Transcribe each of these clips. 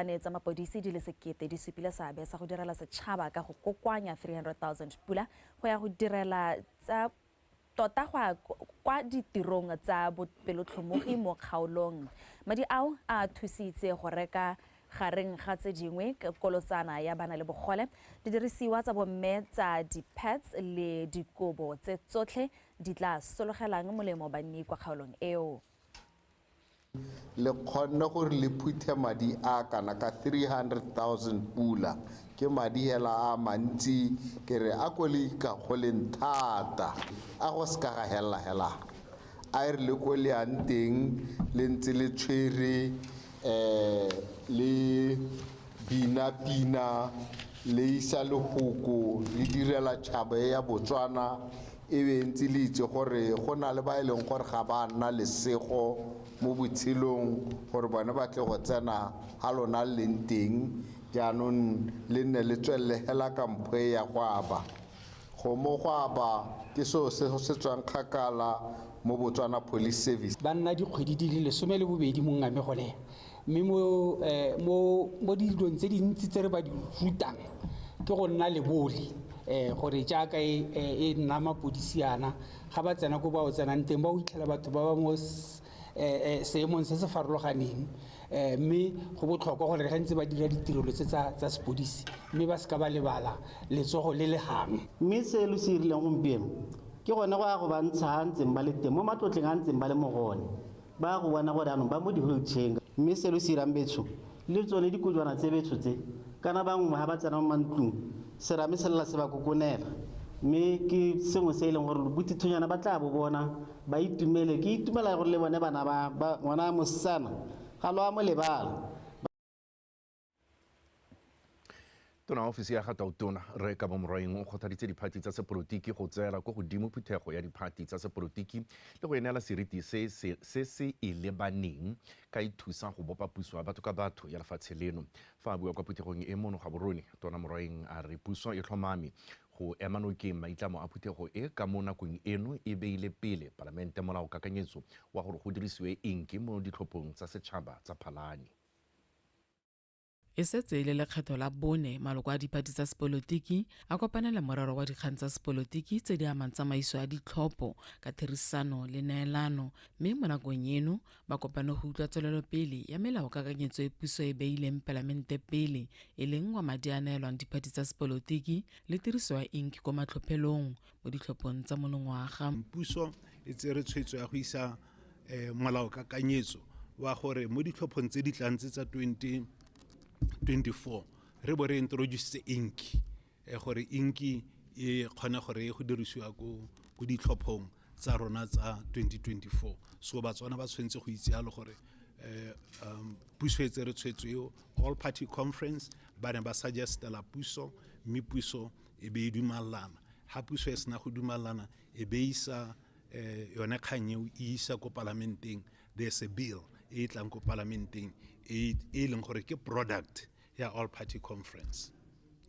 Dikgolegwane tsa mapodisi di le 1000 di supile seabe sa go direla setšhaba ka go kokoanya 300,000 pula go ya go direla tsa tota go ya kwa ditirong tsa bopelotlhomogi mo kgaolong. Madi ao a thusitse go reka gareng ga tse dingwe kolotsana ya bana le bogole, didirisiwa tsa bomme tsa di-pads le dikobo tse tsotlhe di tla sologelang molemo banni kwa kgaolong eo. Le kgonne gore le phuthe madi a kana ka 300,000 pula, ke madi hela a mantsi, ke re a ko le ikagoleng thata, a go se ka ga hela hela. A e re le ko le yang teng le ntse le tshwere, le bina pina, le isa lehoko, le direla tšhaba e ya Botswana, e be ntse le itse gore go na le ba e leng gore ga ba nna lesego mo botshelong gore bone ba tle go tsena ha lona le leng teng. Jaanong le nne le tswelele hela ka mpho e ya go aba. Go mo go aba ke seo se se tswang kgakala mo Botswana Police Service. Ba nna dikgwedi di le 12 mo Ngame gone. Mme mo dilong tse dintsi tse re ba di rutang ke go nna lebole, gore jaaka e nna mapodisi yana, ga ba tsena ko ba o tsenang teng ba o itlhela batho ba ba mo seemong se se farologaneng, mme go botlhokwa gore ga ntse ba dira ditirelo tse tsa sepodisi, mme ba seka ba lebala letsogo le le gang. Mme se lo se dirileng gompieno ke gone go ya go ba ntsha a ntseng ba le teng mo matlotleng a ntseng ba le mo go one, ba go bona gore jaanong ba mo di-wheelchair. Mme se lo se dirang betsho le tsone dikojwana tse betsho tse, kana bangwe ga ba tsena mo mantlong serame se lela se ba kokonela, mme ke sengwe se e leng gore bothithonyana ba tla bo bona ba itumele. Ke itumela gore le bone bana ba ngwana wa mosetsana ga lo a mo lebala. Tona ofisi ya ga Tautona Rre Kabo Morwaeng o kgothaditse diphathi tsa sepolotiki go tseela ko godimo phuthego ya diphathi tsa sepolotiki le go e neela seriti se se e lebaneng ka e thusa go bopa puso ya batho ka batho ya lefatshe leno. Fa a bua kwa phuthegong e mono Gaborone, Tona Morwaeng a re puso e tlhomame go ema nokeng maitlamo a phuthego e ka mo nakong eno e beile pele palamente molao kakanyetso wa gore go dirisiwe eng mo ditlhophong tsa setšhaba tsa Phalane. E setse e le lekgetho la bone maloko a diphathi tsa sepolotiki a kopanela morero wa dikgang tsa sepolotiki tse di amang tsamaiso ya ditlhopho ka therisano le neelano, mme mo nakong eno ba kopane go utlwa tswelelopele ya melao kakanyetso e puso e beileng palamente pele, e leng wa madi a neelwang diphathi tsa sepolotiki le tiriso ya ink ko matlhophelong mo ditlhophong tsa monongwaga. Puso e tsere tshwetso ya go isa molao kakanyetso wa gore mo ditlhophong tse di tlang tse tsa 2024 re bo re introduce ink, gore ink e kgone gore e go dirisiwa ko ditlhophong tsa rona tsa 2024. So Batswana ba tshwanetse go itse jalo gore puso e tsere tshwetso eo. All party conference ba ne ba suggestela puso, mme puso e be e dumellana. Ha puso e sena go dumellana, e be isa yone kgang eo e isa ko palamenteng. There's a bill e tlang ko palamenteng e leng gore ke product ya all party conference.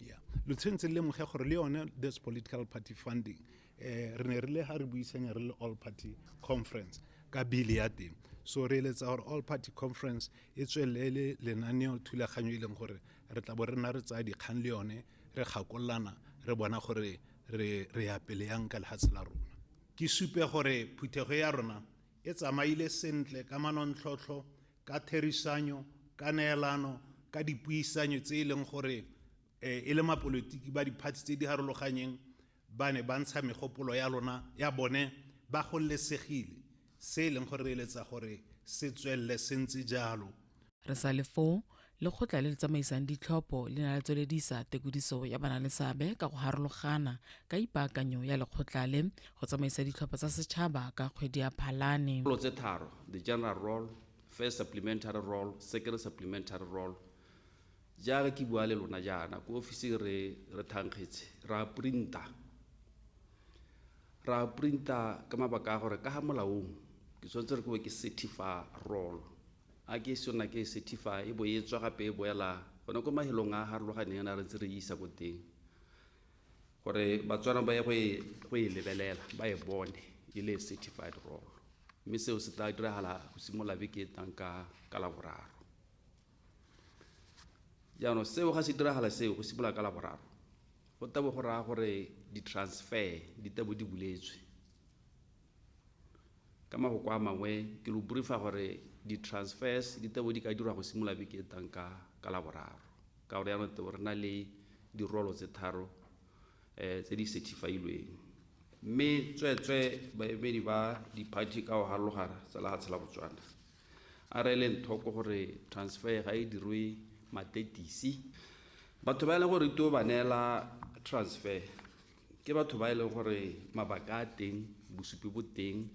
Yeah. Lo tshwanetse le lemoge gore le yone this political party funding, re ne re le ha re buisanya re le all party conference ka bill ya teng. So re eletsa gore all party conference e tswelele lenaneo thulaganyo e leng gore re tla bo re nna re tsaya dikgang le yone, re gakololana, re bona gore re ya pele yang ka lefatshe la rona. Ke supe gore phuthego ya rona e tsamaile sentle ka manontlhotlho, ka therisanyo, ka neelano, ka dipuisanyo tse e leng gore e le mapolotiki ba diphathi tse di harologanyeng ba ne ba ntsha megopolo ya lona ya bone ba gololesegile, se e leng gore re eletsa gore se tswelele se ntse jalo. Re sa le foo, lekgotla le le tsamaisang ditlhopho le na le tsweledisa tekodiso ya bana le seabe ka go harologana ka ipaakanyo ya lekgotla le go tsamaisa ditlhopho tsa setšhaba ka kgwedi ya Phalane. Tse tharo, the general roll, first supplementary roll, second supplementary roll. Jaaka ke bua le lona jaana ko ofising re thankgetse, ra printa. Ra printa ka mabaka a gore ka ha molaong ke tshwanetse re ke bo ke certify roll. A ke sona ke certify e bo e tswa gape e boela gone ko mahelong a harologaneng a re ntse re isa ko teng gore Batswana ba ye go e lebelela, ba e bone e le certified roll. Mme seo se tla diragala go simolola beke e tlang ka Laboraro. Jaanong seo ga se diragala seo go simolola ka Laboraro, go tabo go raya gore di-transfer di tabo di buletswe. Ka mafoko a mangwe ke lo briefa gore di-transfers di tabo di ka dirwa go simolola beke e tang ka Laboraro, ka gore jaanong tabo re na le dirolo tse tharo tse di certifilweng. Mme tsweetswe baemedi ba di-party ka go harologana tsa lefatshe la Botswana, a re eleng tlhoko gore transfer ga e dirwe matetisi. Batho ba e leng gore ito ba neela transfer ke batho ba e leng gore mabaka a teng, bosupi bo teng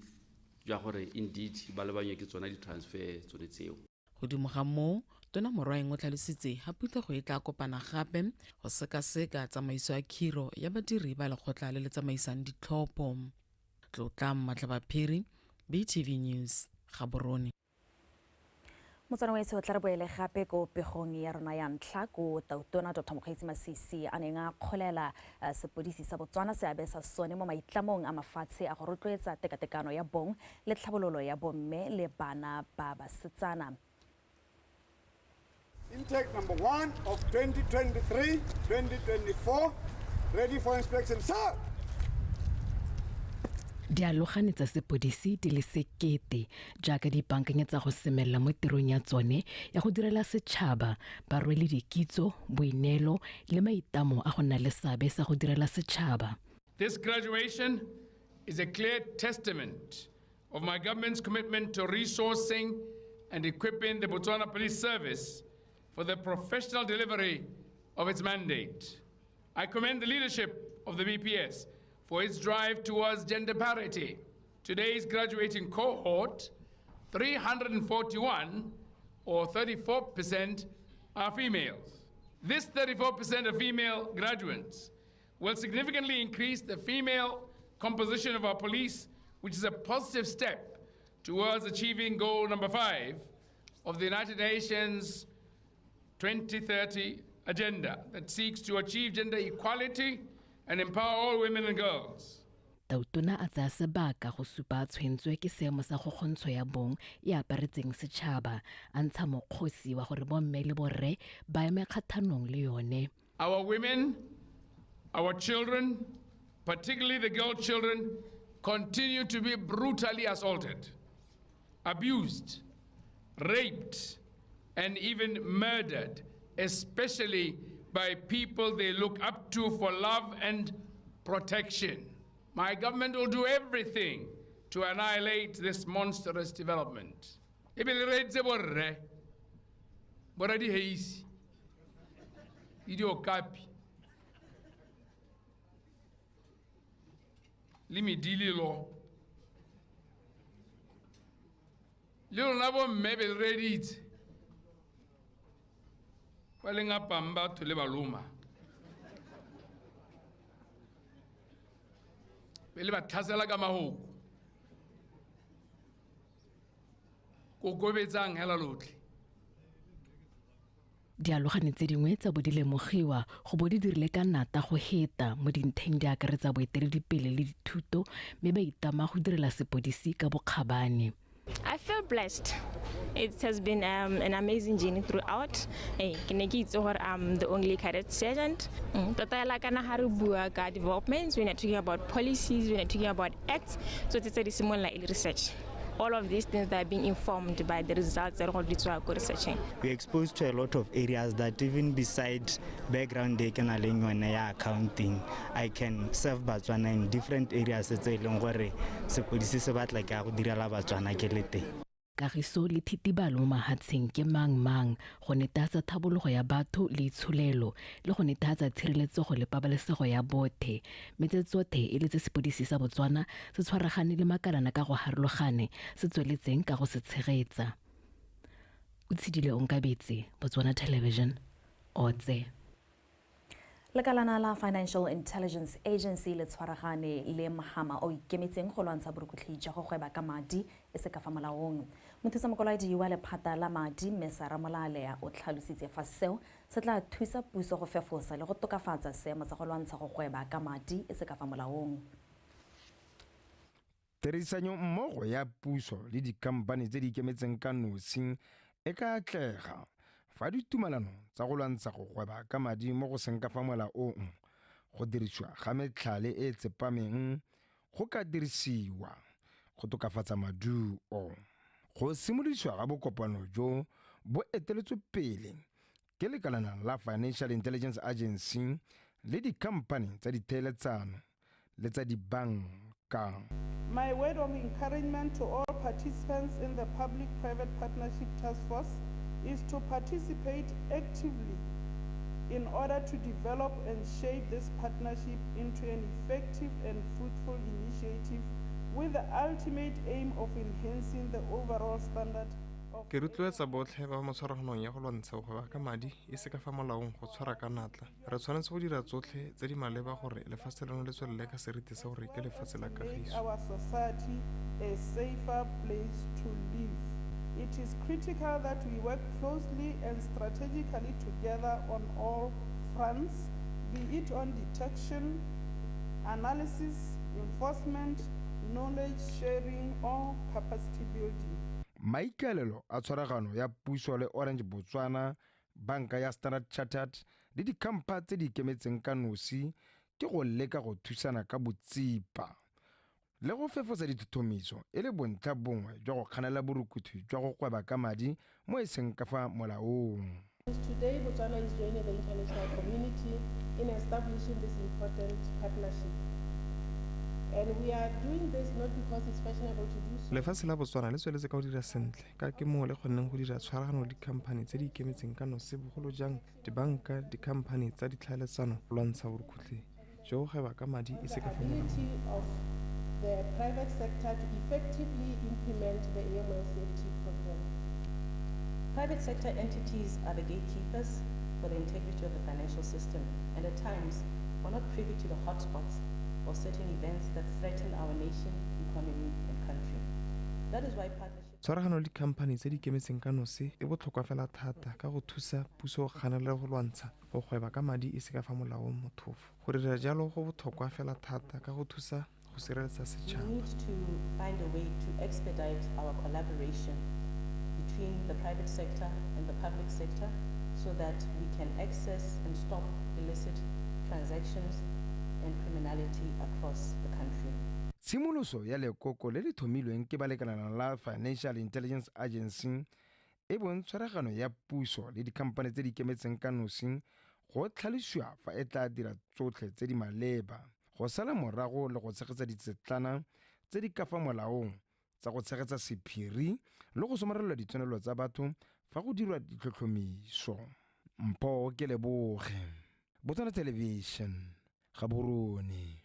jwa gore indeed ba lebanywe ke tsona di-transfer tsone tseo. Godimo ga moo, Tona Morwaeng o tlhalositse ga phuthego e tla kopana gape go sekaseka tsamaiso ya khiro ya badiri ba lekgotla le le tsamaisang ditlhopho. Tlotlang Matlhabaphiri, BTV News, Gaborone. Motswana wa etsho, tla re boele gape ko pegong ya rona ya ntlha ko Tautona Dr Mokgweetsi Masisi a neng a kgolela sepodisi sa Botswana seabe sa sone mo maitlamong a mafatshe a go rotloetsa tekatekano ya bong le tlhabololo ya bomme le bana ba basetsana. Intake number 1 of 2023-2024, ready for inspection, sir. Dialogane tsa sepodisi di le 1000 jaaka di ipaakanyetsa go semelela mo tirong ya tsone ya go direla setšhaba, ba rwele dikitso, boineelo le maitlamo a go nna le seabe sa go direla setšhaba. This graduation is a clear testament of my government's commitment to resourcing and equipping the Botswana Police Service for the professional delivery of its mandate. I commend the leadership of the BPS for its drive towards gender parity. Today's graduating cohort, 341 or 34% are females. This 34% of female graduates will significantly increase the female composition of our police, which is a positive step towards achieving goal number 5 of the United Nations 2030 agenda that seeks to achieve gender equality and empower all women and girls. Tautona a tsaya sebaka go supa a tshwentswe ke seemo sa kgokgontsho ya bong e aparetseng setšhaba, a ntsha mokgosi wa gore bomme le borre ba eme kgathanong le yone. Our women, our children, particularly the girl children, continue to be brutally assaulted, abused, raped, and even murdered, especially by people they look up to for love and protection. My government will do everything to annihilate this monstrous development. Ebile re etse borre, borra diheisi, le diokapi, le medilelo, le lona bomme be le reditse, ba le ngapang batho le ba loma, be le ba tlhasela ka mahoko, kokobetsang hela lotlhe. Dialogane tse dingwe tsa bo di lemogiwa go bo di dirile ka nata go heta mo dintheng di akaretsa boeteledipele le dithuto, mme ba itama go direla sepodisi ka bokgabane. I feel blessed. It has been an amazing journey throughout. Ke ne ke itse gore I'm the only cadet sergeant. Tota hela kana ha re bua ka developments, we're not talking about policies, we're not talking about acts. So tse di simolola e le research. All of these things that are being informed by the results that we're researching. We're exposed to a lot of areas that even beside background they can accounting, I can serve Botswana in different areas. Tse e leng gore sepodisi se batla ke a go direla Botswana ke le teng. Kagiso le thitibalo mo mahatsheng ke mang-mang go netefatsa thabologo ya batho le itsholelo le go netefatsa tshireletsego le pabalesego ya bothe, mme tse tsothe e le tse sepodisi sa Botswana se tshwaragane le makalana ka go harologane se tsweletseng ka go se tshegetsa. O Tshidile Onkabetse, Botswana Television, Otse. Lekalana la Financial Intelligence Agency le tshwaragane le mohama o ikemetseng go lwantsha borukutlhi jwa go gweba ka madi e se ka fa molaong. Mothusa mokwaledi wa lephata la madi Mme Sarah Molale o tlhalositse fa seo se tla thusa puso go fefosa le go tokafatsa seemo sa go lwantsha go gweba ka madi e se ka fa molaong. Tirisanyo mmogo ya puso le dikhamphani tse di ikemetseng ka nosi e ka atlega fa ditumalano tsa go lwantsha go gweba ka madi mo go seng ka fa molaong go dirisiwa ga metlhale e e tsepameng go ka dirisiwa go tokafatsa maduo. Go simolodisiwa ga bokopano jo bo eteletswe pele ke lekalana la Financial Intelligence Agency le dikhamphani tsa ditheeletsano le tsa dibanka. My word of encouragement to all participants in the Public-Private Partnership Task Force is to participate actively in order to develop and shape this partnership into an effective and fruitful initiative with the ultimate aim of enhancing the overall standard of Ke rotloetsa botlhe ba ba mo tshwaraganong ya go lwantsha go gweba ka madi e se ka fa molaong go tshwara ka natla. Re tshwanetse go dira tsotlhe tse di maleba gore lefatshe leno le tswelele ka seriti sa gore ke lefatshe la make kagiso. our society a safer place to live. It is critical that we work closely and strategically together on all fronts, be it on detection, analysis, enforcement, knowledge sharing, or capacity building. Maikaelelo a tshwaragano ya puso le Orange Botswana, banka ya Standard Chartered le dikhampa tse di ikemetseng ka nosi ke go leka go thusana ka botsipa le go fefosa dithothomiso e le bontlha bongwe jwa go kganela borukutlhi jwa go gweba ka madi mo e seng ka fa molaong. Today, Botswana is joining the international community in establishing this important partnership. And we are doing this not because it's fashionable to do so. Lefatshe la Botswana le tsweletse ka go dira sentle ka ke moo le kgonneng go dira tshwaragano le dikhamphani tse di ikemetseng ka nosi bogolo jang dibanka, dikhamphani tsa ditlhaeletsano go lwantsha borukhutlhi jo go gweba ka madi e se ka fa molaong. Ability of the private sector to effectively implement the AML-CFT program. Private sector entities are the gatekeepers for the integrity of the financial system, and at times we're not privy to the hotspots or certain events that threaten our nation, economy, and country. That is why partnership Tshwaragano le dikhamphani tse di ikemetseng ka nosi e botlhokwa fela thata ka go thusa puso go kganela le go lwantsha go gweba ka madi e se ka fa molaong mothofo. Go dira jalo go botlhokwa fela thata ka go thusa go sireletsa We setšhaba. need to find a way to expedite our collaboration between the private sector and the public sector so that we can access and stop illicit transactions and criminality across the country. Tshimoloso ya lekoko le le thomilweng ke balekanana la Financial Intelligence Agency e bong tshwaragano ya puso le dikhamphani tse di ikemetseng ka nosi go tlhalosiwa fa e tla dira tsotlhe tse di maleba go sala morago le go tshegetsa ditsetlana tse di ka fa molaong tsa go tshegetsa sephiri le go somarela ditshwanelo tsa batho fa go dirwa ditlhotlhomiso. Mpho ke leboge, Botswana Television, Gaborone.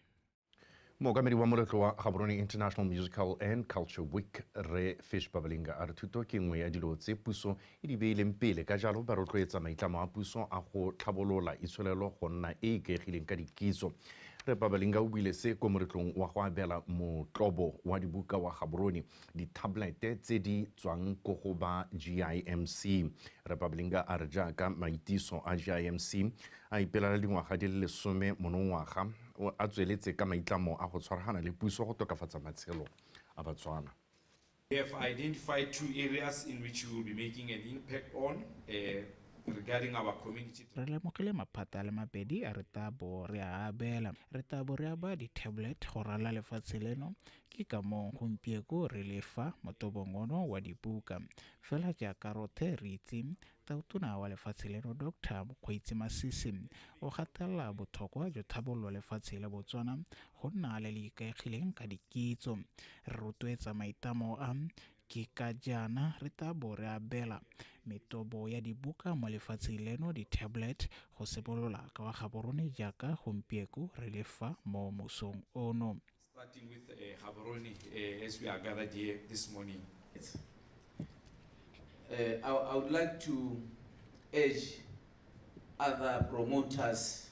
Mookamedi wa moletlo wa Gaborone International Musical and Culture Week Re Fish Pabalinga a re thuto ke nngwe ya dilo tse puso e di beileng pele, ka jalo ba rotloetsa maitlamo a puso a go tlhabolola itsholelo go nna e e ikaegileng ka dikitso. Re Pabalinga o buile se ko moletlong wa go abela motlobo wa dibuka wa Gaborone di-tablete tse di tswang ko go ba GIMC. Re Pabalinga a re jaaka maitiso a GIMC a ipelela dingwaga di le 10 monongwaga, a tsweletse ka maitlamo a go tshwaragana le puso go tokafatsa matshelo a Batswana. We have identified two areas in which we will be making an impact on regarding our community. Re lemogile maphata a le mabedi a re tla bo re a abela. Re tla bo re aba di-tablet go ralala lefatshe leno, ke ka moo gompieko re le fa motobong ono wa dibuka. Fela jaaka rotlhe re itse, Tautona wa lefatshe leno Dr Mokgweetsi Masisi o gatelela botlhokwa jwa tlhabololo lefatshe la Botswana go nna le le ikaegileng ka dikitso. Re rotloetsa maitlamo a, ke ka jaana re tla bo re abela metobo ya dibuka mo lefatsheng leno di-tablet go simolola ka wa Gaborone jaaka gompieko re le fa mo mosong ono. Starting with Gaborone as we are gathered here this morning. I would like to urge other promoters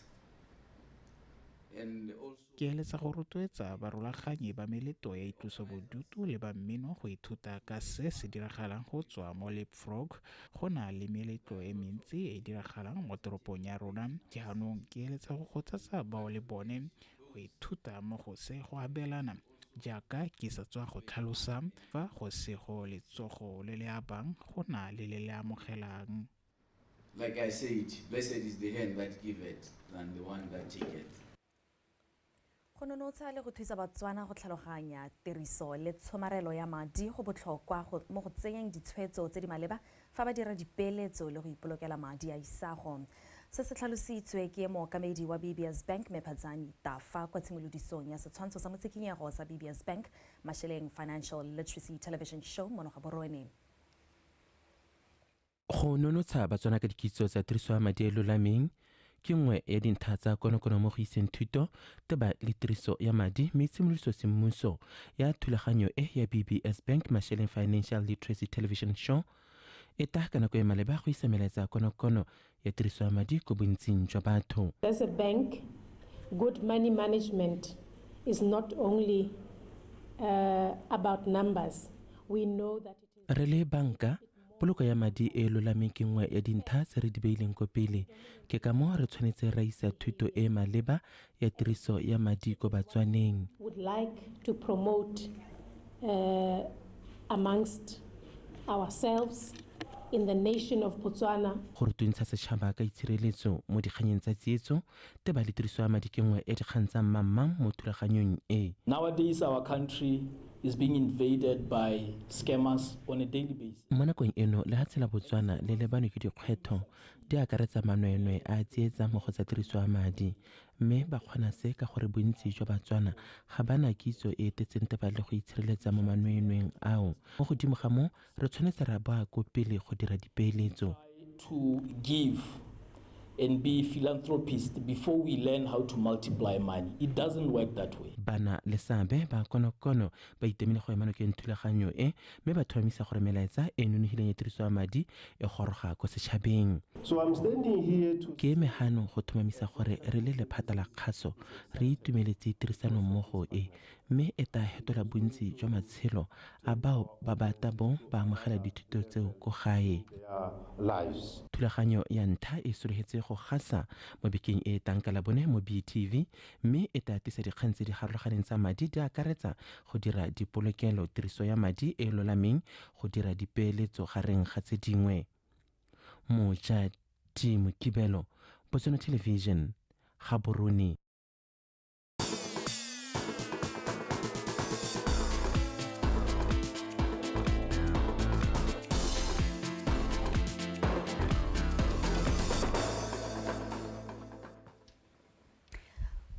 and also Ke eletsa go rotloetsa barulaganyi ba meletlo ya itlosobodutu le ba mmino go ithuta ka se se diragalang go tswa mo Leapfrog. Go na le meletlo e mentsi e e diragalang mo toropong ya rona. Jaanong ke eletsa go kgothatsa bao le bone go ithuta mo go se go abelana jaaka ke sa tswa go tlhalosa fa go sego letsogo le le abang go na le le le amogelang. Like I said, blessed is the hand that giveth than the one that taketh. Go nonotsha le go thusa Batswana go tlhaloganya tiriso le tshomarelo ya madi go botlhokwa mo go tsenyeng ditshwetso tse di maleba fa ba dira dipeeletso le go ipolokela madi a isago. Se se tlhalositswe ke mookamedi wa BBS Bank Mephatsani Tafa kwa tshimolodisong ya setshwantsho sa motsikinyego sa BBS Bank Masheleng Financial Literacy Television Show mono Gaborone. Go nonotsha Batswana ka dikitso tsa tiriso ya madi a lolameng ke nngwe ya dintlha tsa konokono mo go iseng thuto teba le tiriso ya madi mme tshimolodiso semmuso ya thulaganyo e ya BBS Bank Masheleng Financial Literacy Television Show e ta ka nako e maleba go isa melaetsa konokono ya tiriso ya madi ko bontsing jwa batho. As a bank, good money management is not only about numbers. We know that it is. Re le banka, poloko ya madi e lolameng ke nngwe ya dintlha tse re di beileng ko pele. Ke ka moo re tshwanetse ra isa thuto e maleba ya tiriso ya madi ko Batswaneng. Would like to promote amongst ourselves in the nation of Botswana. Go rutuntsha setšhaba ka itshireletso mo dikganyeng tsa tsietso teba le tiriso ya madi ke nngwe ya dikgang tsa mmangmang mo thulaganyong e. Nowadays our country is being invaded by scammers on a daily basis. Mo nakong eno lehatshe la Botswana le lebanwe ke dikgwetlho di akaretsa manweenwee a tsietsa mo go tsa tiriso ya madi, mme ba kgona se ka gore bontsi jwa Batswana ga ba na kitso e tetseng teba le go itshireletsa mo manweenweeng ao. Mo godimo ga moo re tshwanetse ra boa ko pele go dira dipeeletso. To give and be philanthropist before we learn how to multiply money. It doesn't work that way. Bana le seabe ba konokono ba itemile go ema nokeng thulaganyo e mme ba tlhomamisa gore melaetsa e nonogileng ya tiriso ya madi e goroga ko setšhabeng. So I'm standing here to ke eme gano go tlhomamisa gore re le lephata la kgaso re itumeletse tirisanommogo e mme e ta fetola bontsi jwa matshelo a bao ba ba tabong ba amogela dithuto tseo ko gae. Thulaganyo ya ntlha e sologetse go gasa mo bekeng e tang ka labone mo BTV mme e ta atisa dikgang tse di harologaneng tsa madi di akaretsa go dira dipolokelo, tiriso ya madi e lolameng, go dira dipeeletso gareng ga tse dingwe. Moja T Mokibelo, Botswana Television, Gaborone.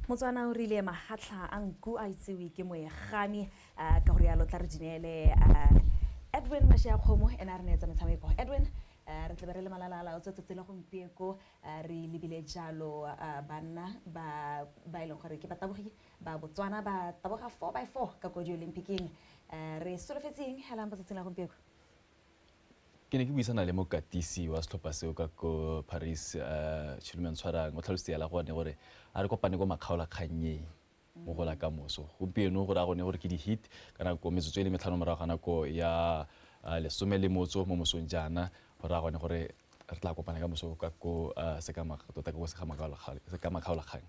Motswana o rile mahatlha a nku a itsewe ke moegami ka gore yalo tla re dineele Edwin Mashiakgomo ene a re neetsa metshameko. Edwin, re tle be re le malalala o tswetsetse le gompieko re lebile jalo banna ba e leng gore ke batabogi ba Botswana ba taboga 4x4 ka ko di-Olympiceng. Re solofetseng helang botsatsing la gompieko? Ke ne ke buisana le mokatisi wa setlhopha seo ka ko Paris, Chilumen Tshwarang, o tlhalositse yala gone gore a re kopane ko makgaolakgannyeng mo go la ka moso. Gompieno gore a gone gore ke di-hit ka nako metsotso e le metlhano morago ga nako ya 18 mo mosong jaana, gore a gone gore re tla kopana ka moso ka ko tota ko seka makgaolakgang.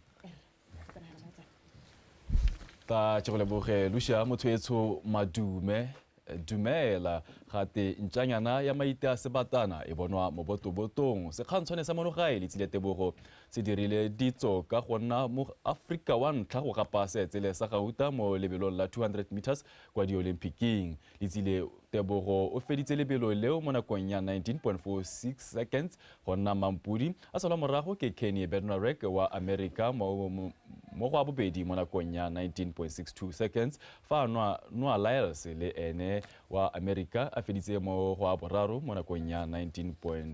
Ta ke go leboge Lucia Mothoetsho Madume. Dumela gate ntšanyana ya maite a sebatana e bonwa mo botobotong. Sekgantshwane sa monogae Letsile Tebogo se dirile ditso ka go nna mo Afrika wa ntlha go gapa seetsele sa gauta mo lebelong la 200 meters kwa di-Olympiking. Letsile Tebogo o feditse lebelo leo mo nakong ya 19.46 seconds go nna mampudi, a salwa morago ke Kenny Bednarek wa America mo go a bobedi mo nakong ya 19.62 seconds, fa Noah Lyles le ene wa America a feditse mo go a boraro mo nakong ya 19.